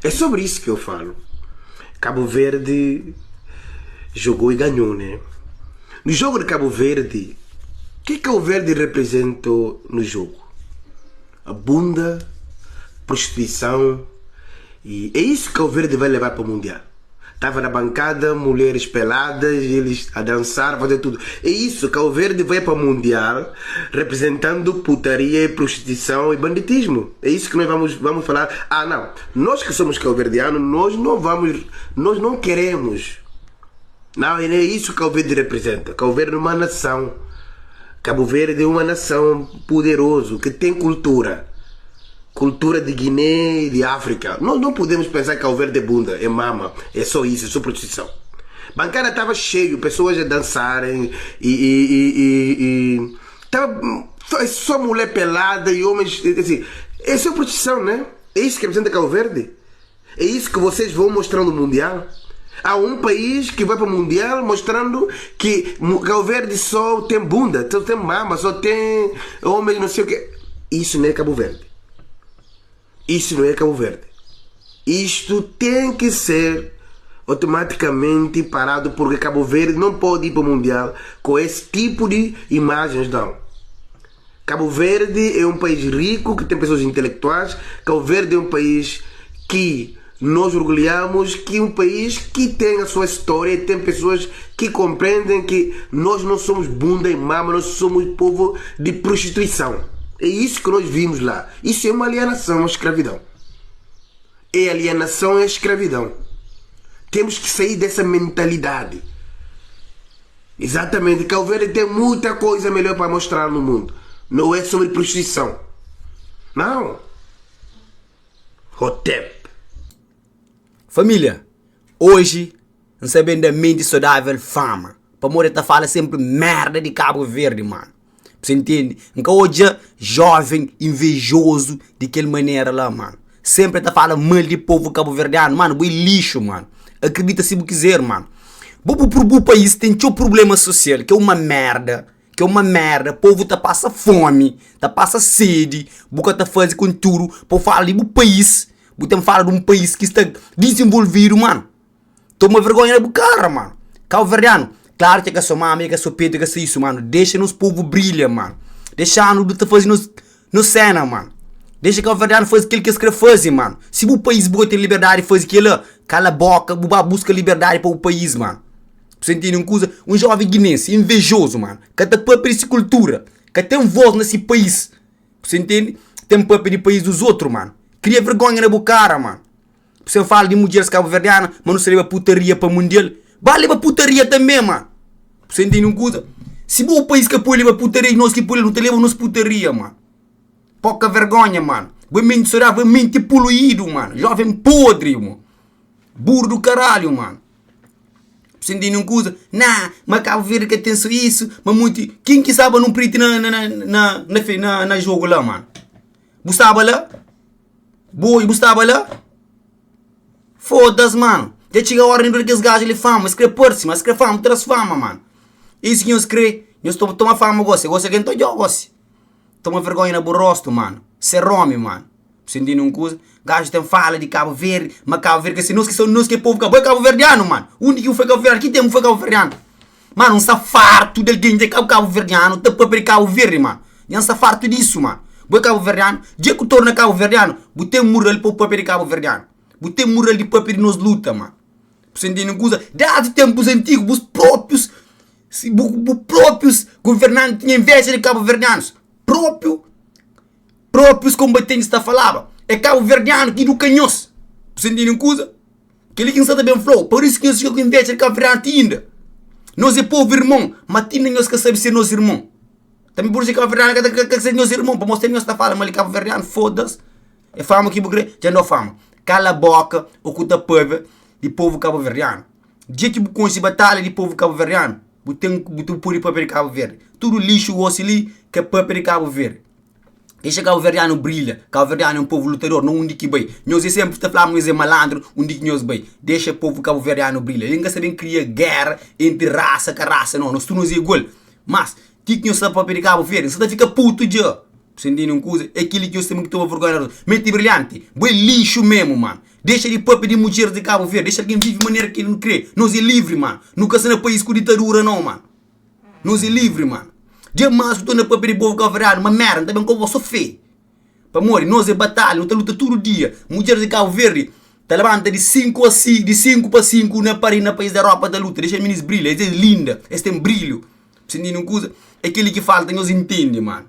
É sobre isso que eu falo. Cabo Verde jogou e ganhou, né? No jogo de Cabo Verde, o que Cabo Verde representou no jogo? A bunda, prostituição, e é isso que Cabo Verde vai levar para o Mundial. Tava na bancada, mulheres peladas, eles a dançar, fazer tudo. É isso, Cabo Verde vai para o Mundial representando putaria, prostituição e banditismo. É isso que nós vamos, vamos falar. Ah, não. Nós que somos cabo-verdianos, nós não vamos, nós não queremos. Não, é isso que Cabo Verde representa. Cabo Verde é uma nação. Cabo Verde é uma nação poderoso, que tem cultura. Cultura de Guiné e de África. Nós não podemos pensar que Cabo Verde é bunda, é mama, é só isso, é só prostituição. Bancada estava cheio, pessoas a dançarem e. e, e, e, e tava só mulher pelada e homens. Assim, é só prostituição, né? É isso que representa Cabo Verde? É isso que vocês vão mostrar no Mundial? Há um país que vai para o Mundial mostrando que Cabo Verde só tem bunda, só tem mama, só tem homens, não sei o quê. Isso não é Cabo Verde. Isso não é Cabo Verde. Isto tem que ser automaticamente parado porque Cabo Verde não pode ir para o Mundial com esse tipo de imagens, não. Cabo Verde é um país rico que tem pessoas intelectuais. Cabo Verde é um país que nós orgulhamos, que é um país que tem a sua história, tem pessoas que compreendem que nós não somos bunda e mama, nós somos povo de prostituição. É isso que nós vimos lá. Isso é uma alienação, uma escravidão. É alienação e escravidão. Temos que sair dessa mentalidade. Exatamente. Cabo Verde tem muita coisa melhor para mostrar no mundo. Não é sobre prostituição. Não. Hotep. Família, hoje N sa ben da mente saudável fama Pamodi el ta fala sempre merda di Cabo Verde, mano Bu sa intende? N ka odja jovem invejoso di kel manera la, mano Sempre el ta fala mal di povo kabuverdianu, mano Bu é lixo, mano Akredita si bu kizer, mano Bu bu bu país ten txeu problema sosial ki é uma merda Ki é uma merda, povo ta pasa fomi, ta pasa sedi, bu ka ta faze kontiúdu pa bu fala di bu país, bu ten fala di un país ki sta dizenvolvidu, mano. Toma vergonha na bu kara, mano. Kabuverdianu, klaru ki é ka so mama, é ka so petu, é ka so isu, mano. Dexa nos povu brilha, mano. Dexa-nu ta faze nos nos sena, mano. Dexa kabuverdianu faze kel ki es kre faze, mano. Si bu país bu ka ten liberdadi di faze kila, kala boka, bu ba buska liberdadi pa bu país, mano. Bu sa ntende un kuza? Un joven guinense invejozu, mano, ka ta papia di si kultura, ka ten voz na si país. Bu sa ntende? Ten papia di país dos otru, mano. Kria vergonha na bu kara, mano. Bu sa fala di mudjeris kabuverdiana, ma nu sa leba putaria pa mundial. Ba leba putaria tanbe, mano. Bu sa ntende un kuza? Si bo país ka pode leba putaria, nos ki pode, nu ta leba nos putaria, mano. Poka vergonha, mano. Bu é menti sodadu, bu é menti poluídu, mano. Joven podri, mo. Burro do caralho, mano. Você entende um coisa? Nah, mas Cabo Verde que tem só isso, mas muito. Quem que sabe não preto na na na na na, na, na jogo lá, mano? Bu estava lá? Boi, bu estava lá? Foda-se, mano. Já chega a hora de aqueles gajos ali fama, mas quer por-se, mas quer fama, traz fama, mano. Isso que nós crê, nós toma, toma fama, gosta, gosta quem tá joga, gosta. Toma vergonha na bu rosto, mano. Ser homem, mano. Sentindo um coisa, gajo tem fala de Cabo Verde, mas Cabo Verde, que se nós que são nós que é povo Cabo, é Cabo Verdeano, mano. Onde que foi Cabo Verdeano? Que tempo foi Cabo Verdeano? Mano, um está farto de alguém de Cabo Cabo Verdeano, tá para Cabo Verde, mano. E está farto disso, mano. Boi Cabo Verdeano, dia que torna Cabo Verdeano, botei mural para o papel de Cabo Verdeano. Botei mural de papel de nós luta, mano. Você entende uma coisa? Desde tempos antigos, os próprios, os próprios governantes tinham inveja de Cabo Verdeanos. Próprio Próprios combatentes ta falaba, é cabo verdiano ki educa nhos. Bu sa ntende un kuza? Kel-li ki N sa ta ben fla-u, pur isu ki nhos fika ku inveja di cabo verdiano ti inda. Nos é povu irmon, ma ti inda nhos ka sabe ser nos irmon. Tanbe pur isu ki cabo verdiano ka ta ka ser nhos irmon, pamodi sempri nhos ta fala mal di cabo verdiano, foda-s. É fama ki bu kre? Dja N da-u fama. Kala boka ô ku ta pâpia di povu cabo verdiano. Dia ki bu konxe batalha di povu cabo verdiano, bu ten bu pode pâpia di Cabo Verde. Tudu lixu gosi li ka pâpia di Cabo Verde. Dexa kabuverdianu brilha, kabuverdianu é un povu lutador, na undi ki bai. Nhos é senpri ta fla ma nhos é malandru undi ki nhos bai. Dexa povu kabuverdianu brilha. Li N ka sta ben kria géra entri rasa ka rasa, nau. Nos tudu nos é igual. Mas, ti ki nhos sta papia di Kabu Verdi, N sa ta fika putu dja. Bu ntende un kuza? É kili ki nhos ten ki toma vergonha na rostu. Menti brilhanti, bo é lixu memu, mano. Dexa di papia di mudjeris di Kabu Verdi, dexa algen vivi manera ki el kre. Nos é livri, mano. Nu ka sta na país ku ditadura nau, mano. Nos é livri, mano. Dia mas ku torna papia di povu kabuverdianu, ma merda, N ta ben ku bo so fe. Pamodi nos é batalha, nu ta luta tudu dia. Mudjeris di Kabu Verdi ta labanta di 5 a si, di 5 pa 5 na Paris, na país di Europa ta luta. Dexa minis brilha, es é linda, es ten brilhu. Bu ntende un kuza? É keli ki falta nhos intende, mano.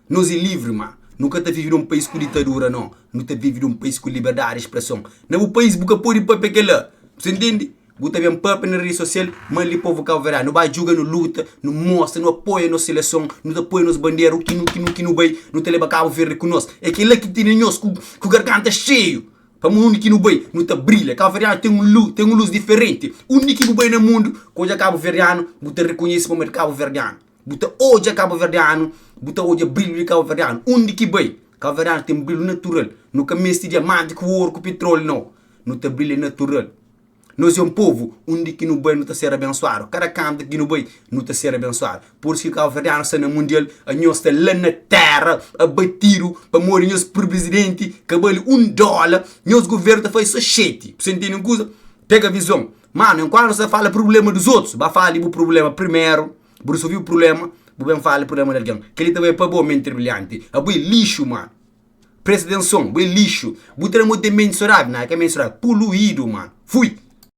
Nos é livri, ma nu ka ta vive di un país ku ditadura, no. Nu ta vive di un país ku liberdadi di spreson. Na bu país bu ka pode papia kela. Bu ta intende? Bu ta ben papia na redi sosial ma li povu kabuverdianu. Nu ba djuga, nu luta, nu mostra, nu apoia nos seleson, nu ta apoia nos bandera, u ki nu ki nu ki nu bai, nu ta leba Kabu Verdi ku nos. É kela ki tene nhos ku ku garganta xeiu. Pamodi undi ki nu bai, nu ta brilha. Kabuverdianu ten un lu ten un lus diferenti. Undi ki bu bai na mundu, ku odja kabuverdianu, bu ta rekonhese pamodi kabuverdianu. Bu ta odja kabuverdianu, bu ta odja brilhu di kabuverdianu. Undi ki bai, kabuverdianu ten brilhu natural. Nu ka meste diamanti ku oru ku pitroli nau. Nu ta brilha natural. Nos é un povu, undi ki nu bai nu ta ser abensuadu. Kada kantu ki nu bai, nu ta ser abensuadu. Pur isu ki kabuverdianu sta na mundial, anhos sta la na tera abatidu pamodi nhos presidenti ka bali un dóla, nhos guvernu ta faze so xeti. Bu sta intende un kuza? Pega vizon. Manu, enkuantu bu sta fala prubléma dus otus, ba fala di bu prubléma primeru. Bu resolvi bu prubléma, bu ben fala di prubléma di algen. Kel-li ta bai pa bo, menti brilhanti. Abo é lixu, manu. Presta atenson, bo é lixu. Bu ta da mo ten menti sodável? Nau, é ka menti sodável. Poluídu, manu. Fui!